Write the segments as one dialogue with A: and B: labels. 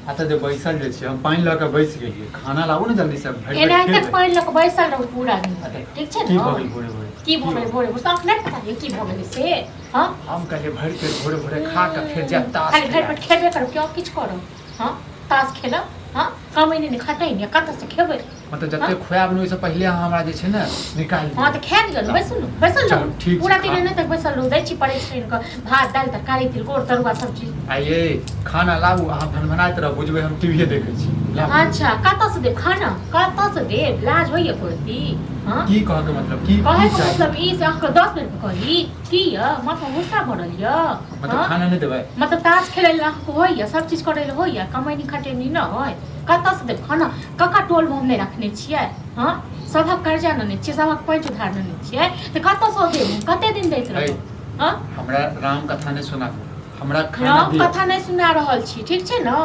A: अच्छा जे बैसल जे छी हम पानि लऽ कऽ बैस गेलियै खाना लाबू ने जल्दी से भरि पेट
B: एनाहिते
A: खेबै।
B: पानि लऽ कऽ बैसल रहू पूरा दिन
A: अच्छा,
B: ठीक छै
A: की
B: ने
A: भऽ गेल भोरे भोरे
B: की भऽ गेल भोरे भोरे अहाँके नहि पता यऽ की भऽ गेलै से हँ
A: हम कहलियै भरि पेट भोरे भोरे खा कऽ फेर जायब ताश
B: खाली भरि
A: खेलाय।
B: पेट खेबे करब क्यों किछु करब हँ ताश खेलब हँ कमेने नहि खटै नहि कतऽसँ खेबै
A: मतलब जते खुआएब ने ओहिसँ पहिले अहाँ हमरा जे छै ने निकालि
B: हँ तऽ खा लिअ ने बैसू ने बैसल
A: चलू,
B: रहू
A: ठीक छै,
B: पूरा दिन
A: खा।
B: एने तक बैसल रहू दै छी पड़ै छै कऽ भात दालि तरकारी तिलकोर तरुआ सब चीज
A: आ ये खाना लाबू अहाँ भनभनाइत रहू बुझबै हम टीवीए देखै छी लाबू।
B: अच्छा कतऽसँ देब खाना कतऽसँ देब लाज होइए कुर्ती हँ
A: की कहके मतलब की
B: कहै
A: की
B: के
A: चाही
B: मतलब ई से अहाँके 10 बेर कही की यऽ माथामे गुस्सा भरल यऽ
A: मतलब
B: हँ
A: खाना नहि देबै
B: मतलब ताश खेलै लए अहाँके होइए सब चीज करै लए होइए कमैनी खटैनी नहि होय कतऽसँ देब खाना कका टोलमे हम नहि रखने छियै हँ सभक कर्जा नेने छियै सभक पैंच उधार नेने छियै तऽ कतऽसँ देब हम कते दिन दैत रहब हँ
A: हमरा राम कथा नहि सुनाबू हमरा खाना
B: राम
A: दिअ
B: कथा नहि सुना रहल छी ठीक छै ने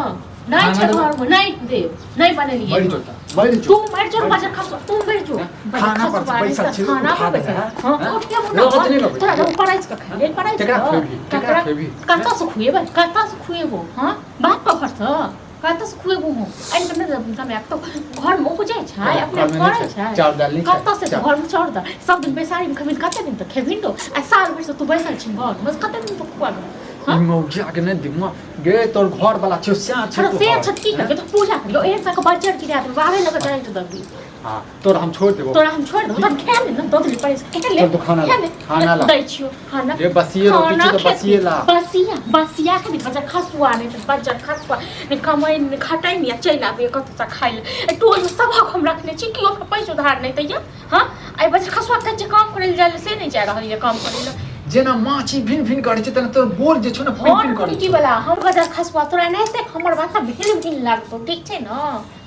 B: नहि
A: खाना
B: छै
A: देबै?
B: घरमे नहि देब नहि बनेलियै
A: मरि जो तऽ, मरि जो
B: तू मरि जो बजर खसुआ तू मरि जो
A: खाना पर बैसल छी,
B: खाना
A: उठा
B: पर बैसल
A: देबै,
B: हँ
A: हँ?
B: उठ के मुन्ना
A: लगत नहि लगै
B: तोरा
A: छै।
B: जब पराइस के खाय लेल पराइस
A: केकरा
B: के
A: खुएबही? केकरा खुएबही?
B: कतऽ से खुएबै कतऽ से खुएबो हँ बाप के घरसँ कतऽ से खुएबो हम आनि कऽ नहि देबो समय तो घरमे उपजै छै अपने
A: घरमे नहि
B: फड़ै
A: छै,
B: छै
A: चाउर दालि नहि छै,
B: कतऽ से
A: चाउर।
B: घरमे चाउर दालि सब दिन बैसारीमे खेबही कते दिन तक खेबही तो आ साल भरि से तू बैसल छी घरमे बस कते दिन तक खुआबी
A: ई मौगिया के नहि दिमाग गे तोर घर वाला छियौ सएह छै
B: हँ से
A: तोहर।
B: अच्छा की करबै तऽ पूजा करियौ एहन सबके बज्जर गिरा देबै बाहरे लऽ कऽ जाइत देबै
A: हाँ तोरा हम छोड़ देबो
B: तोरा हम छोड़ देबो तहन खा ले ने दऽ देली पड़ै छै खा ले
A: चल तू खाना ला,
B: खा ले
A: खाना ला।
B: दै छियौ खाना
A: रे बसिए रोटी
B: खाना
A: छै तऽ
B: खेतही।
A: बसिए ला।
B: बसिया बसिया खेबही बज्जर खसुआ नहि तऽ बज्जर खसुआ नहि कमाइ नहि खटाइ नहि आ चलि आबैए कतहुसँ खाइ लए एहि टोलमे सभक हम रखने छी केओ हमरा पैसा उधार नहि दैए हँ आइ बज्जर खसुआ कहै छै काम करै लए जाइ लए से नहि जा रहल यऽ काम करै लए
A: जेना माछी भिन भिन करै छै तेना तोर बोल जे छौ ने भिन
B: हँ
A: भिन करै
B: की
A: छौ
B: वाला हम बज्जर खसुआ तोरा एनाहिते हमर भाषा भिन भिन लागतौ ठीक छै ने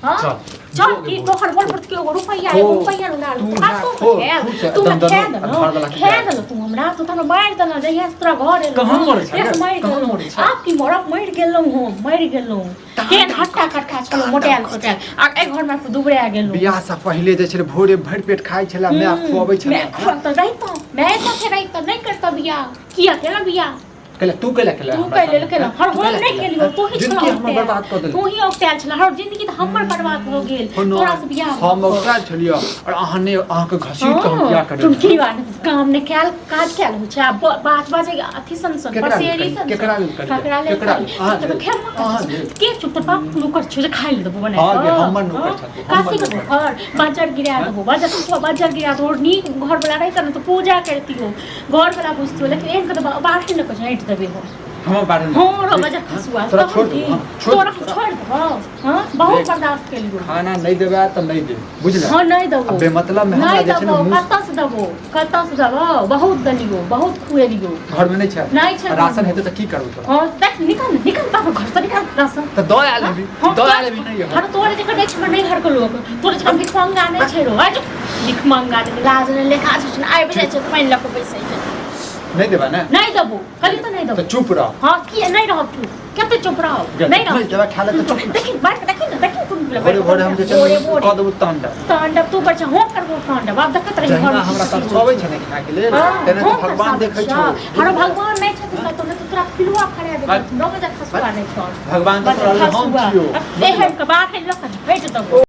B: हाँ
A: चल,
B: चल
A: जो
B: की
A: गे
B: तोहर बोल पर केओ रुपैया
A: खो,
B: एगो रुपैया लुना
A: तू
B: तू
A: ना
B: कतौ
A: खो,
B: खाएब
A: तू से
B: तू
A: दम
B: हमरा
A: दम
B: खा
A: घर
B: देलौ
A: वाला के
B: खा
A: जाय।
B: देलौ तू हमरा तू तऽ हमरा मारि देलौ जहिया से तोरा घर एलौ
A: कहाँ मरै छै
B: तहिया से
A: गे?
B: मरि
A: कहाँ
B: गेलौ
A: मरै छै?
B: आब की मरब मरि गेलौ हम मरि गेलौ केहन हट्टा कट्ठा छलौ मोटायल सोटायल आ एहि घरमे आबि कऽ दुबरा गेलौ
A: बियाह से पहिले जे छलै भोरे भरि पेट खाइ छलै माय खुअबै छलै
B: माय खुआ तऽ रहितौ माय साथे रहितौ नहि करतौ बियाह किया केलौ बियाह
A: कैला तू कैला केला
B: तू कैले लेल केला हर हम नहि केलियो तू ही
A: जिंदगी
B: छला
A: हमर बर्बाद कऽ देलक
B: तू ही औकतायल छला हर जिंदगी तऽ हमर बर्बाद भऽ गेल तोरा से बियाह
A: हम औकतायल छलियो और अहाँ ने अहाँ के घसीट के हम बियाह कर
B: तुम की बात काम ने कैल काज कैल होइ छै आ बात बाजे अथी सन सन पसेरी सन
A: केकरा लेल करियै
B: केकरा लेल
A: केकरा
B: अहाँ तऽ खेल के चुप तोर बाप नौकर छौ जे खाइ लए देबो बना
A: हां गे हमर नौकर छथि
B: काफी के घर बाजार गिरा देबो बाजार तू बाजार गिरा देबो नीक घर वाला रहता ने तऽ पूजा करतियो घर वाला बुझतियो लेकिन एहन के तऽ बाहर लऽ कऽ झाँटि देबै हम
A: हमर बारे में
B: हँ रो बजर खसुआ
A: तोरा छोड़ देबो हम छोड़
B: तोरा हम छोड़ देबो हँ बहुत बर्दाश्त केलियो
A: खाना नहीं देबे तऽ नहीं दे बुझल
B: हँ नहीं देबो
A: बेमतलब में हमरा
B: नहीं
A: जे छै ने
B: देबो
A: मुँह
B: कतऽ से देबो कतऽ से देबो बहुत देलियो बहुत खुएलियो
A: घर में नहीं छै
B: नहीं छै
A: राशन हेतै तऽ की करबै तोरा
B: हँ देख निकाल निकाल बाप घर से निकाल राशन
A: तऽ दऽ आयल हेबी दऽ आयल हेबी नहीं
B: हर तोरे जकर नहीं छै नहीं घर के लोग तोरे जकर भिखमंगा नहीं छै रो आज भिखमंगा नहीं लाज नहीं लेखा छै आबि जाइ छै पानि लऽ कऽ बैसै छै
A: नहीं देबा ने
B: नहीं देबो कहली तऽ नहीं
A: तऽ
B: देबो
A: चुप रह
B: हँ किया नहीं रहब चुप कते चुप रहब नहीं रहब
A: नहीं देबा खा ले तऽ चुप रह।
B: देखी बात देखी ने देखी तुम
A: भोरे भोरे हम जे छै
B: भोरे
A: ने
B: भोरे
A: कऽ देबो तांडव
B: तांडव तू पर छै हम करबो तांडव आब देखत रही
A: जहिना हमरा तरसबै छै ने खायके लेल तेना तऽ भगवान देखै छौ
B: हरो भगवान नहीं छथिन कतौ नहि तऽ तोरा पिलुआ फड़ा देतौ 9 बजे खसुआ नहीं छौ
A: भगवान तऽ तोरा लेल हम छियौ
B: एहन के बात है लऽ कऽ भेज देबो।